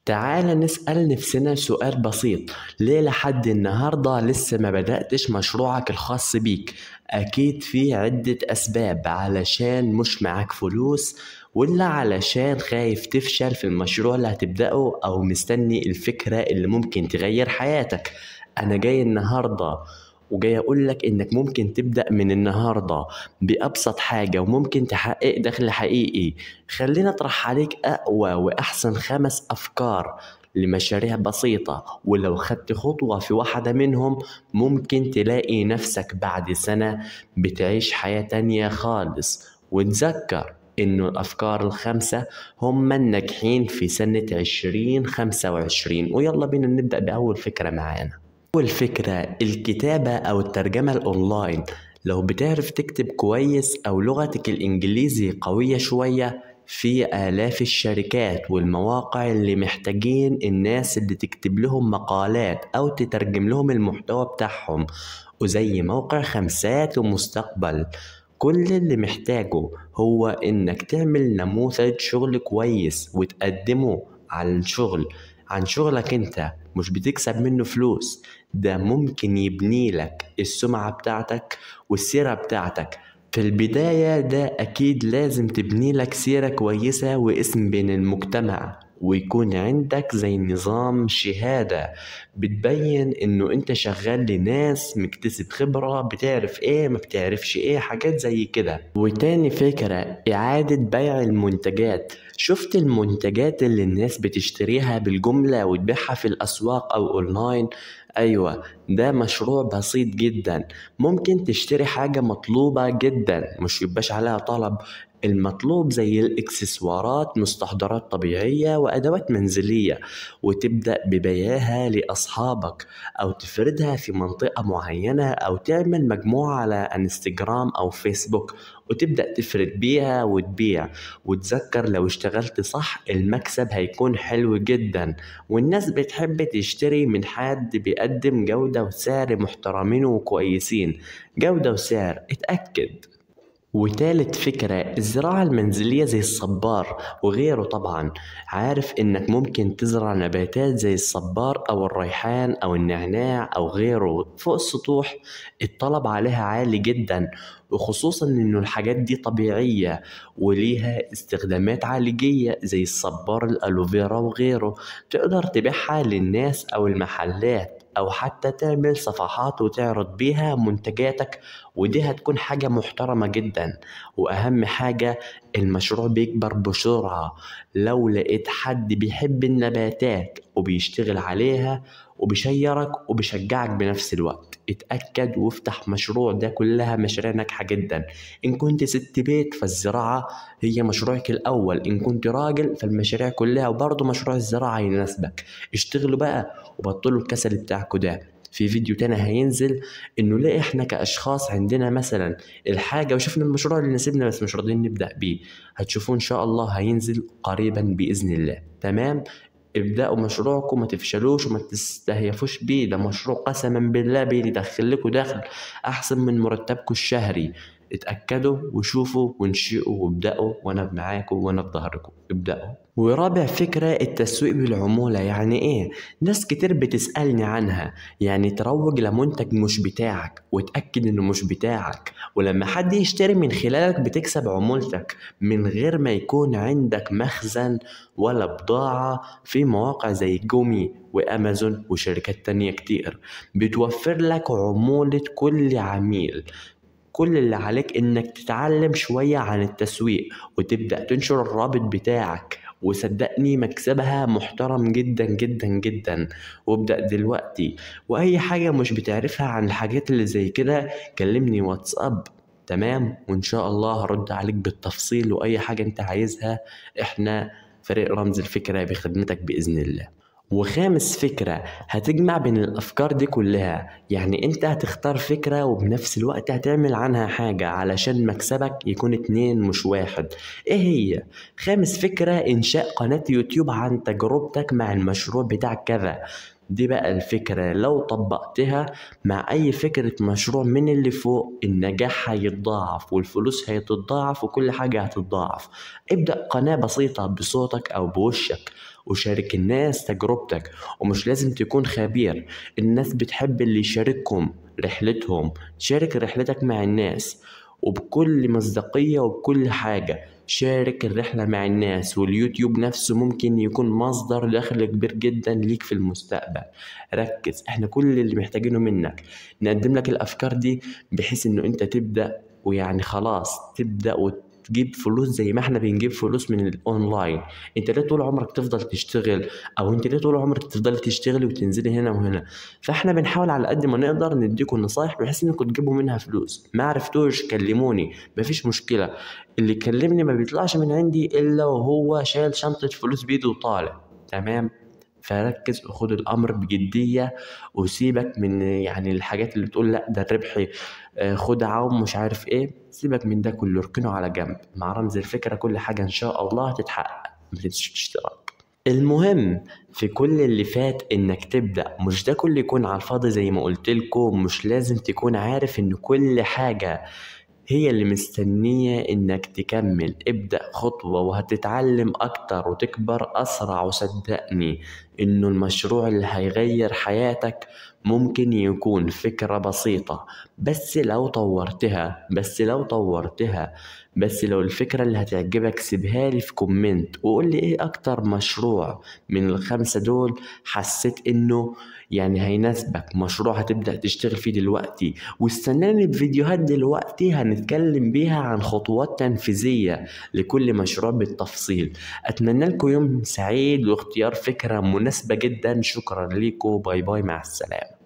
تعال نسأل نفسنا سؤال بسيط: ليه لحد النهاردة لسه ما بدأتش مشروعك الخاص بيك؟ أكيد في عدة أسباب، علشان مش معاك فلوس، ولا علشان خايف تفشل في المشروع اللي هتبدأه، أو مستني الفكرة اللي ممكن تغير حياتك. أنا جاي النهاردة وجاي أقولك إنك ممكن تبدأ من النهاردة بأبسط حاجة وممكن تحقق دخل حقيقي. خلينا أطرح عليك أقوى وأحسن 5 أفكار لمشاريع بسيطة، ولو خدت خطوة في واحدة منهم ممكن تلاقي نفسك بعد سنة بتعيش حياة تانية خالص. وتذكر إنه الأفكار ال5 هم الناجحين في سنة 2025. ويلا بينا نبدأ بأول فكرة معانا. أول فكرة: الكتابة أو الترجمة الأونلاين. لو بتعرف تكتب كويس أو لغتك الإنجليزي قوية شوية، في آلاف الشركات والمواقع اللي محتاجين الناس اللي تكتب لهم مقالات أو تترجم لهم المحتوى بتاعهم، وزي موقع خمسات ومستقبل. كل اللي محتاجه هو إنك تعمل نموذج شغل كويس وتقدمه على الشغل، عن شغلك انت، مش بتكسب منه فلوس. ده ممكن يبني لك السمعة بتاعتك والسيرة بتاعتك. في البداية ده أكيد لازم تبني لك سيرة كويسة واسم بين المجتمع، ويكون عندك زي نظام شهادة بتبين انه انت شغال لناس، مكتسب خبرة، بتعرف ايه ما بتعرفش ايه، حاجات زي كده. وتاني فكرة: اعادة بيع المنتجات. شفت المنتجات اللي الناس بتشتريها بالجملة وتبيعها في الاسواق او اونلاين؟ ايوه، ده مشروع بسيط جدا. ممكن تشتري حاجة مطلوبة جدا مش يبقاش عليها طلب، المطلوب زي الاكسسوارات، مستحضرات طبيعية وأدوات منزلية، وتبدأ ببيعها لأصحابك أو تفردها في منطقة معينة، أو تعمل مجموعة على انستجرام أو فيسبوك وتبدأ تفرد بيها وتبيع. وتذكر لو اشتغلت صح المكسب هيكون حلو جدا، والناس بتحب تشتري من حد بيقدم جودة وسعر محترمين وكويسين. جودة وسعر، اتأكد. وتالت فكرة: الزراعة المنزلية زي الصبار وغيره. طبعا عارف انك ممكن تزرع نباتات زي الصبار او الريحان او النعناع او غيره فوق السطوح، الطلب عليها عالي جدا، وخصوصا انه الحاجات دي طبيعية وليها استخدامات علاجية زي الصبار، الالوفيرا وغيره. تقدر تبيعها للناس او المحلات، أو حتى تعمل صفحات وتعرض بيها منتجاتك، ودي هتكون حاجة محترمة جدا. وأهم حاجة المشروع بيكبر بسرعة لو لقيت حد بيحب النباتات وبيشتغل عليها وبيشيرك وبيشجعك بنفس الوقت. اتأكد وافتح مشروع، ده كلها مشاريع ناجحة جدا. إن كنت ست بيت فالزراعة هي مشروعك الأول، إن كنت راجل فالمشاريع كلها وبرضه مشروع الزراعة يناسبك. اشتغلوا بقى وبطلوا الكسل بتاعكوا ده. في فيديو تاني هينزل انه ليه احنا كاشخاص عندنا مثلا الحاجة وشفنا المشروع اللي ناسبنا بس مش راضيين نبدأ بيه. هتشوفوه ان شاء الله هينزل قريبا بإذن الله. تمام، ابدأوا مشروعكم، ما تفشلوش وما تستهيفوش بيه. ده مشروع قسما بالله بيدخل لكم دخل احسن من مرتبكم الشهري. اتأكدوا وشوفوا وانشئوا وابدأوا، وانا معاكم وانا في ظهركم. ابدأوا. ورابع فكرة: التسويق بالعمولة. يعني ايه؟ ناس كتير بتسألني عنها. يعني تروج لمنتج مش بتاعك وتأكد انه مش بتاعك، ولما حد يشتري من خلالك بتكسب عمولتك من غير ما يكون عندك مخزن ولا بضاعة. في مواقع زي جومي وامازون وشركات تانية كتير بتوفر لك عمولة كل عميل. كل اللي عليك انك تتعلم شوية عن التسويق وتبدأ تنشر الرابط بتاعك، وصدقني مكسبها محترم جدا جدا جدا. وابدأ دلوقتي. واي حاجة مش بتعرفها عن الحاجات اللي زي كده كلمني واتساب، تمام؟ وان شاء الله هرد عليك بالتفصيل، واي حاجة انت عايزها احنا فريق رمز الفكرة بخدمتك بإذن الله. وخامس فكرة هتجمع بين الأفكار دي كلها، يعني أنت هتختار فكرة وبنفس الوقت هتعمل عنها حاجة علشان مكسبك يكون 2 مش 1. إيه هي؟ خامس فكرة: إنشاء قناة يوتيوب عن تجربتك مع المشروع بتاعك كذا. دي بقى الفكرة لو طبقتها مع أي فكرة مشروع من اللي فوق النجاح هيتضاعف والفلوس هتتضاعف وكل حاجة هتتضاعف. ابدأ قناة بسيطة بصوتك أو بوشك وشارك الناس تجربتك، ومش لازم تكون خبير، الناس بتحب اللي يشاركهم رحلتهم. شارك رحلتك مع الناس وبكل مصداقية وبكل حاجة، شارك الرحلة مع الناس. واليوتيوب نفسه ممكن يكون مصدر دخل كبير جدا ليك في المستقبل. ركز، احنا كل اللي محتاجينه منك نقدم لك الأفكار دي بحيث انه انت تبدأ، ويعني خلاص تبدأ وتجيب فلوس زي ما احنا بنجيب فلوس من الاونلاين. انت ليه طول عمرك تفضل تشتغل، او انت ليه طول عمرك تفضل تشتغلي وتنزلي هنا وهنا؟ فاحنا بنحاول على قد ما نقدر نديكم نصايح بحيث انكم تجيبوا منها فلوس. ما عرفتوش كلموني، مفيش مشكلة، اللي كلمني ما بيطلعش من عندي الا وهو شايل شنطة فلوس بيده وطالع. تمام؟ فركز وخد الامر بجدية، وسيبك من يعني الحاجات اللي بتقول لا ده الربح خدعه ومش عارف ايه، سيبك من ده كله، اركنه على جنب. مع رمز الفكرة كل حاجة ان شاء الله هتتحقق. ما تنسوش تشترك. المهم في كل اللي فات انك تبدا، مش ده كله يكون على الفاضي زي ما قلت لكم. مش لازم تكون عارف ان كل حاجة هي اللي مستنية انك تكمل. ابدأ خطوة وهتتعلم اكتر وتكبر اسرع، وصدقني انه المشروع اللي هيغير حياتك ممكن يكون فكرة بسيطة، بس لو طورتها، بس لو الفكرة اللي هتعجبك سيبها لي في comment وقول لي ايه اكتر مشروع من الخمسة دول حسيت انه يعني هيناسبك، مشروع هتبدأ تشتغل فيه دلوقتي. واستناني بفيديوهات دلوقتي هنتكلم بيها عن خطوات تنفيذية لكل مشروع بالتفصيل. اتمنى لكم يوم سعيد واختيار فكرة مناسبة جدا. شكرا لكم، bye bye، مع السلامة.